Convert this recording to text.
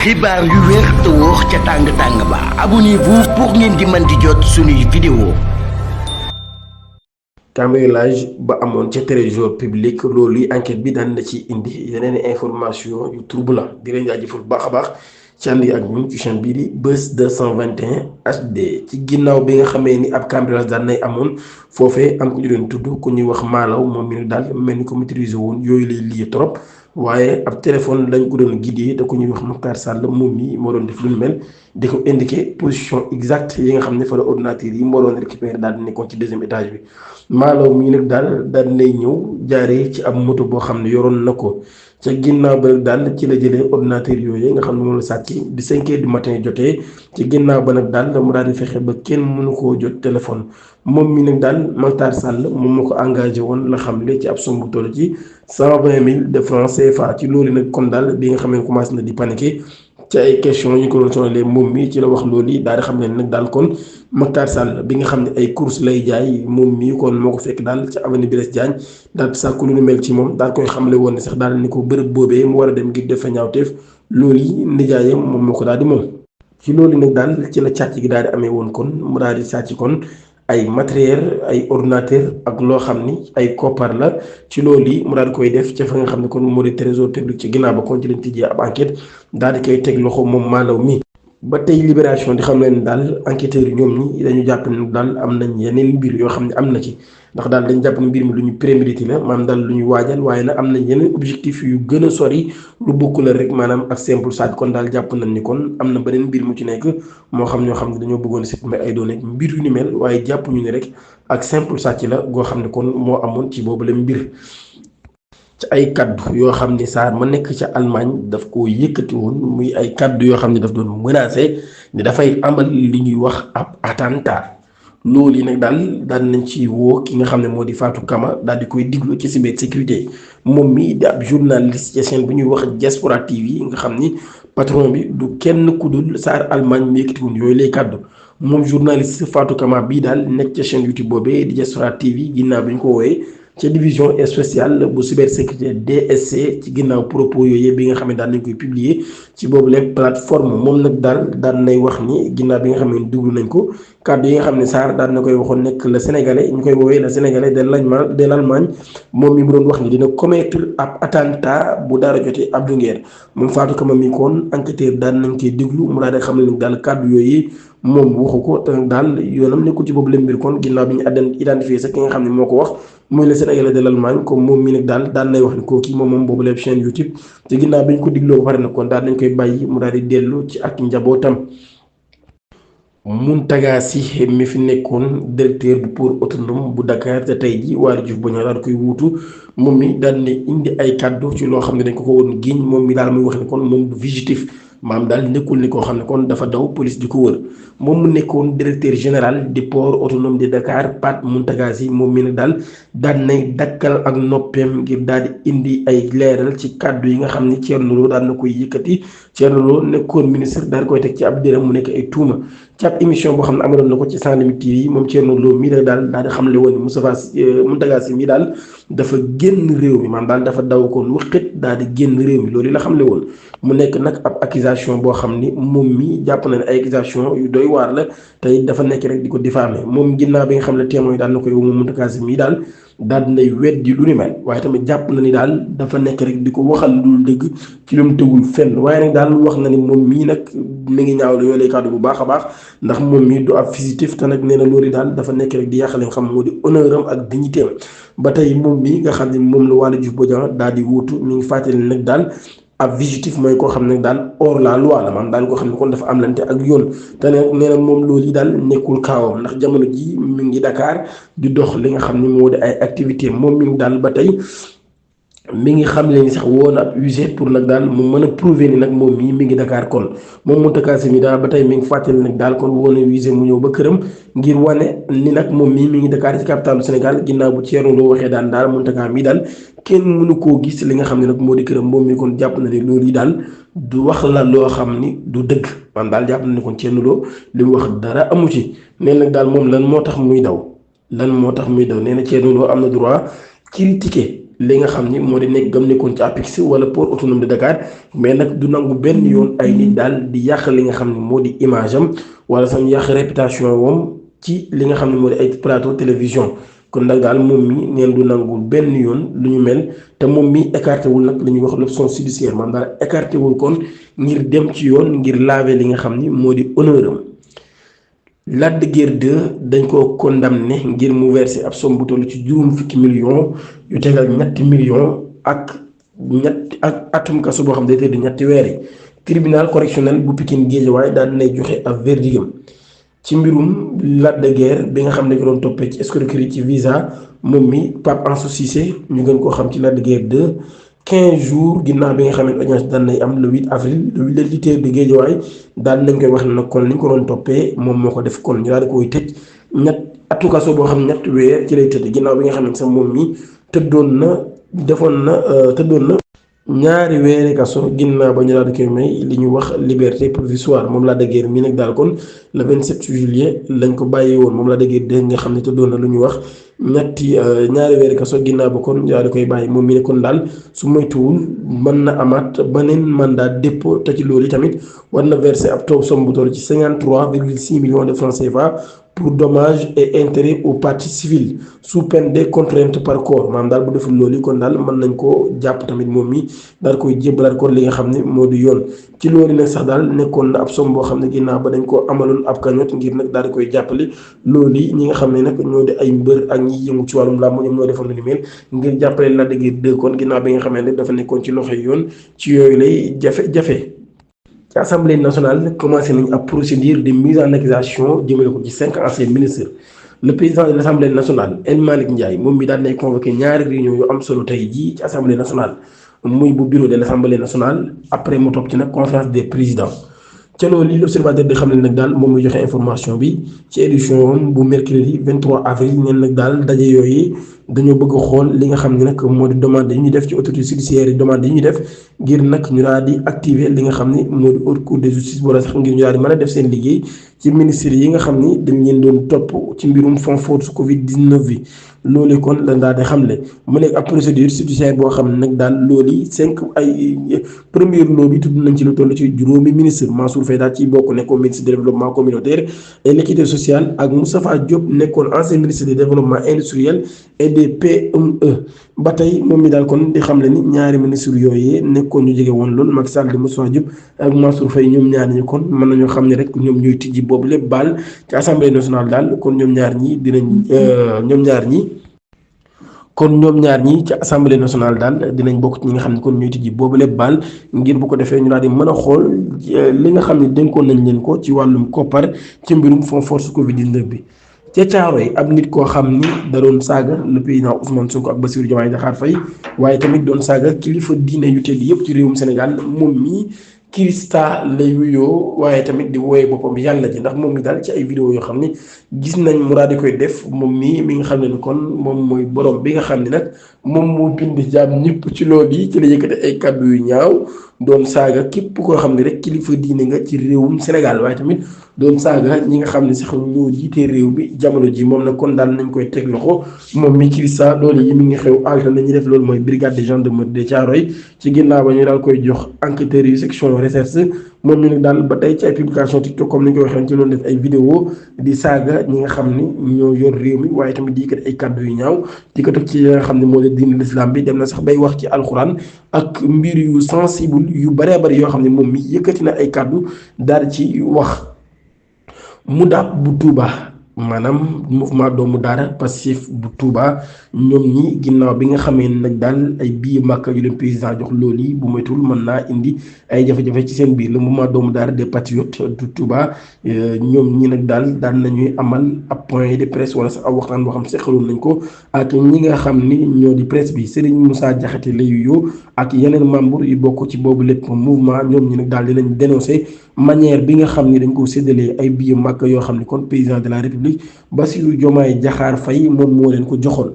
xibaar yu wér te wóor ca tàng ba abonnez-vous pour ngeen di mën di jot suñuy vidéo. cambriolage ba amoon ca trésor public loolu enquête bi daan na ci indi yeneen information yu troublant di leen jaajëfal bu baax a baax ci ànd ak ñun ci chaîne bii di Buzz 221 HD ci ginnaaw bi nga xamee ni ab cambriolage daan nay amoon foofee am ku ñu doon tudd ku ñuy wax Malaw moom mi daal mel ni ko maîtriser woon yooyu lay lii trop. waaye ab téléphone lañ ko doon guidé te ku ñuy wax Makhtar Sall moom mi moo doon def lu mel di ko indiqué position exacte yi nga xam ne fa la ordinateur yi moo doon récupéré daal di nekkoon ci deuxième étage bi. Malaw mii nag daal nay ñëw jaaree ci ab moto boo xam ne yoroon na ko ca ginnaaw ba nag daal ci la jëlee ordinateur yooyu nga xam ne moom la sàcc bi 5 heures du matin jotee ci ginnaaw ba nag daal mu daal di fexe ba kenn mënu koo jot téléphone. moom mi nag daal Makhtar Sall moom moo ko engagé woon la xam le ci ab somme bu toll ci 120 000 de francs CFA ci loolu nag kon daal bi nga xam ne commencé na di paniquer ci ay questions ñu ko doon sonalee moom mi ci la wax loolu yi daal di xam ne nag daal kon Makhtar Sall bi nga xam ne ay course lay jaay moom mi kon moo ko fekk daal ci avenue Blaise Diagne daal sàkku lu nu mel ci moom daal koy xamle woon ne sax daal ni ko bërëb boobee mu war a dem ngir def fa ñaawteef loolu yi nijaayam moom moo ko daal di moom ci loolu nag daal ci la càcc gi daal di amee woon kon mu daal di sàcc kon ay matériel ay ordinateur ak loo xam ni ay koppar la ci loolu yi mu daal di koy def ca fa nga xam ne kon moo di trésor public ci ginnaaw ba kon ci lañ tijjee ab enquête daal di koy teg loxo moom Malaw mi ba tey libération di xam leen daal enquêteurs yi ñoom ñi dañu jàpp ne daal am nañ yeneen mbir yoo xam ne am na ci ndax daal dañ jàpp ne mbir mi lu ñu prémédité la maanaam daal lu ñu waajal waaye nag am nañ yeneen objectif yu gën a sori lu bokk la rek maanaam ak simple sàcc kon daal jàpp nañ ni kon am na beneen mbir mu ci nekk moo xam ñoo xam ne dañoo bëggoon supprimer ay données mbir yu ni mel waaye jàpp ñu ne rek ak simple sàcc la goo xam ne kon moo amoon ci boobu la mbir ci ay kaddu yoo xam ne saa ma nekk ca Allemagne daf ko yëkkati woon muy ay kaddu yoo xam ne daf doon menacé ni dafay amal li ñuy wax ab attentat loolu yi nag daal nañ ci woo ki nga xam ne moo di Fatou Kama daal di koy diglu ci cybersécurité moom mi di ab journaliste ci chaîne bu ñuy wax Diaspora TV nga xam ni patron bi du kenn ku dul Saar Allemagne mu yëkkati woon yooyu lay kaddu moom journaliste Fatou Kama bii daal nekk ca chaîne YouTube boobee di Diaspora TV ginnaaw bi ñu ko woowee ca division spéciale bu cybersécurité DSC ci ginnaaw propos yooyu bi nga xam ne daal nañ koy publier ci boobu leen plateforme moom nag daal nay wax ni ginnaaw bi nga xam ne duglu nañ ko kàddu yi nga xam ne Sarr daal na koy waxoon nekk le sénégalais ñu koy woowee le sénégalais de l'Allemagne moom mi mu doon wax ni dina commettre ab attentat bu dara jotee Abdou Nguer moom Fatou Kama mi kon enquêteur daal nañ koy déglu mu daal di xam ne daal kàddu yooyu moom waxu ko te daal yoonam nekkul ci boobu leen mbir kon ginnaaw bi ñu identifié sax ki nga xam ne moo ko wax muy le sénégalais de l'Allemagne comme moom mi nag daal nay wax ni kooki moom boobu leen chaîne YouTube te ginnaaw bi ñu ko digloo ba pare na kon daal nañ koy bàyyi mu daal di dellu ci ak njabootam. Mountaga Sy mi fi nekkoon directeur bu port autonome bu Dakar te tey ji Waly Diouf Bodiang daal koy wuutu moom mi daal ne indi ay kàddu ci loo xam ne dañ ko woon giñ moom mi daal muy wax ne kon moom du fugitif maam daal nekkul ni koo xam ne kon dafa daw police di ko wër moom mu nekkoon directeur général du port autonome de Dakar Pat Mountaga Sy moom mi nag daal nay dakkal ak noppeem ngir daal di indi ay leeral ci kàddu yi nga xam ne Thierno Lo daal na koy yëkkati Thierno Lo nekkoon ministre daal koy teg ci ab dërëm mu nekk ay tuuma ci ab émission boo xam ne amaloon na ko ci Sans Limites TV moom Thierno Lo mii daal di xamle woon ni Mountaga Sy mii daal dafa génn réew mi maanaam daal dafa daw koon waxit daal di génn réew mi loolu la xamle woon mu nekk nag ab accusation boo xam ni moom mi jàpp na ne ay accusation yu doy waar la tey dafa nekk rek di ko diffamer moom ginnaaw bi nga xam ne témoin daal na koy moom Mountaga Sy mii daal dinay weddi lu ni mel waaye tamit jàpp na ni daal dafa nekk rek di ko waxal lu dëgg ci lu mu tegul fenn waaye nag daal wax na ni moom mii nag mi ngi ñaawlu yoo lay kàddu bu baax a baax ndax moom mii du ab fugitif te nag nee na loolu daal dafa nekk rek di yàqale nga xam moo di honneur am ak dignité am ba tey moom mii nga xam ne moom la Waly Diouf Bodiang daal di wuutu mi ngi fàttali nag daal ab fugitif mooy koo xam ne daal hors la loi la maanaam daal koo xam ne kon dafa am lante ak yoon te nag nee na moom loolu yi daal nekkul kaawam ndax jamono ji mi ngi Dakar di dox li nga xam ne moo di ay activité moom mi ngi daal ba tey mi ngi xam leen ni sax woon ab UG pour nag daal mu mën a prouver ni nag moom mii mi ngi Dakar kon moom Mountaga Sy mi daal ba tey mi ngi fàttali nag daal kon woon a UG mu ñëw ba këram ngir wane ni nag moom mii mi ngi Dakar ci capitalu Sénégal ginnaaw bu Thierno Lo waxee daal Mountaga mi daal kenn mënu koo gis li nga xam ne nag moo di këram moom mi kon jàpp na ne loolu yi daal du wax la loo xam ni du dëgg man daal jàpp na ne kon Thierno Lo li mu wax dara amu ci nee nag daal moom lan moo tax muy daw nee na Thierno Lo am na droit critiquer li nga xam ni moo di nekk gam nekkoon ci APIX wala port autonome de Dakar mais nag du nangu benn yoon ay nit daal di yàq li nga xam ni moo di image am wala sax ñu yàq réputation wam ci li nga xam ne moo di ay plateau télévision. kon nag daal moom mi neen du nangul benn yoon lu ñu mel te moom mi écarté wul nag li ñuy wax l'option judiciaire maanaam daal écarté wul kon ngir dem ci yoon ngir laver li nga xam ni moo di honneur am. Lac de Guiers 2 dañ koo condamné ngir mu verser ab somme bu toll ci juróom fukki millions yu tegal ñetti millions ak atum kaso boo xam ne day tëdd ñetti weer yi. tribunal correctionnel bu Pikine Guédiawaye daal dinay joxe ab verdigam ci mbirum Lac de Guiers bi nga xam ne ko doon toppee ci escroquerie ci visa moom mi Pape Ansou Cissé ñu gën koo xam ci Lac de Guiers 2 15 jours ginnaaw bi nga xam ne audience daan nay am le 8 avril le lutteur de Guédiawaye daal nañ koy wax ne nag kon li ñu ko doon toppee moom moo ko def kon ñu daal di koy tëj atu kaso boo xam ñetti weer ci lay tëdd ginnaaw bi nga xam ne sax moom mi tëddoon na ñaari weeri kaso ginnaaw ba ñu daal di koy may li ñuy wax liberté provisoire moom Lac de Guiers mi nag daal kon le 27 juillet lañ ko bàyyi woon moom Lac de Guiers dégg nga xam ne tëddoon na lu ñuy wax ñaari weeri kaso ginnaaw ba kon ñu daal di koy bàyyi moom mi ne kon daal su moytuwul mën na amaat beneen mandat dépôt te ci loolu tamit war na verser ab taw somme bu toll ci 53,6 millions de francs CFA pour dommages et intérêts aux parties civiles sous peine de contrainte par corps maanaam daal bu deful loolu kon daal mën nañ koo jàpp tamit moom mi daal koy jébbalaat kon li nga xam ne moo di yoon ci loolu nag sax daal nekkoon na ab somme boo xam ne ginnaaw ba dañ koo amaloon ab cagnotte ngir nag daal di koy jàppale loolu ñi nga xam ne nag ñoo di ay mbër ak ñi yëngu ci wàllum làmb ñoom ñoo defoon lu ni mel ngir jàppale Lac de Guiers 2 kon ginnaaw bi nga xam ne dafa nekkoon ci loxoy yoon ci yooyu lay jafe-jafe. ci assemblée nationale commencé nañ ab procédure de mise en accusation jëmale ko ci 5 anciens ministres le président de l' assemblée nationale El Malick Ndiaye moom mi daal nay convoqué ñaari réunion yu am solo tey jii ci assemblée nationale muy bu bureau de l' assemblée nationale après mu topp ci nag conférence des présidents ca loolu l' observateur di xam ne nag daal moom muy joxe information bi ci édition bu mercredi 23 avril neen nag daal daje yooyu dañoo bëgg a xool li nga xam ne nag moo di demande yi ñuy def ci autorité judiciaire yi demande yi ñuy def ngir nag ñu daal di activer li nga xam ne moo di haute cour de justice wala sax ngir ñu daal di mën a def seen liggéey ci ministère yi nga xam ni dañ leen doon topp ci mbirum fonds force Covid 19 bi loolu kon la daal di xamle mu nekk ab procédure judiciaire boo xam ne nag daal loolu 5 ay première loo bi tudd nañ ci lu toll ci juróomi ministre Mansour Faye daal ci bokk nekkoon ministre de développement communautaire et l'équité sociale ak Moustapha Diop nekkoon ancien ministre de développement industriel et des PME ba tey moom mi daal kon di xamle ni ñaari ministre yooyu nekkoon ñu jege woon loolu Macky Sall di Moustapha Diop ak Mansour Faye ñoom ñaar ñi kon mën nañoo xam ne rek ñoom ñooy tijji boobu lépp baal ci assemblée nationale daal kon ñoom ñaar ñi ci assemblée nationale daal dinañ bokk ci ñi nga xam ne kon ñooy tijji boobu lépp baal ngir bu ko defee ñu daal di mën a xool li nga xam ne dénkoon nañ leen ko ci wàllum koppar ci mbirum fonds force Covid 19 bi. ca Caaroy ab nit koo xam ni da doon saaga le président Ousmane Sonko ak Bassirou Diomaye Diakhar Faye waaye tamit doon saaga kilifa diine yu tedd yëpp ci réewum Sénégal moom mii Kirista lay wuyoo waaye tamit di wooyee boppam yàlla ji ndax moom mi daal ci ay vidéo yoo xam ni gis nañ mu daal di koy def moom mii mi nga xam ne ni kon moom mooy borom bi nga xam ne nag moom moo bind jaam ñëpp ci loolu yi ci la yëkkate ay kàddu yu ñaaw doon saaga képp koo xam ne rek kilifa diine nga ci réewum Sénégal waaye tamit doon saaga ñi nga xam ne sax ñoo jiitee réew bi jamono ji moom nag kon daal nañ koy teg loxo moom mi Kirista loolu yi mi ngi xew alta nañu def loolu mooy brigade de gendarmerie de Thiaroye ci ginnaaw ba ñu daal koy jox enquêteurs yu section recherche moom mi nag daal ba tey ci ay publication TikTok comme ni ñu ko waxee ci loolu def ay vidéo di saaga ñi nga xam ni ñoo yor réew mi waaye tamit di yëkkati ay kàddu yu ñaaw di ko teg ci li nga xam ne moo di diine l'islam bi dem na sax bay wax ci alxuraan ak mbir yu sensible yu bëree bëri yoo xam ne moom mi yëkkati na ay kàddu daal ci wax mu daab bu Touba maanaam mouvement doomu daara Pastef bu Touba ñoom ñi ginnaaw bi nga xamee nag daal ay bii Makka yu leen président jox loolu yi bu moytul mën naa indi ay jafe-jafe ci seen biir le mouvement doomu daara des patriotes du Touba ñoom ñi nag daal daan nañuy amal ab point de presse wala sax ab waxtaan boo xam seqaloon nañ ko ak ñi nga xam ni ñoo di presse bi Serigne Moussa Diakhaté lay yoo ak yeneen membre yu bokk ci boobu lépp mouvement ñoom ñi nag daal dinañ dénoncer manière bi nga xam ni dañ ko séddalee ay bii Makka yoo xam ni kon président de la République Bassirou Diomaye Diakhar Faye moom moo leen ko joxoon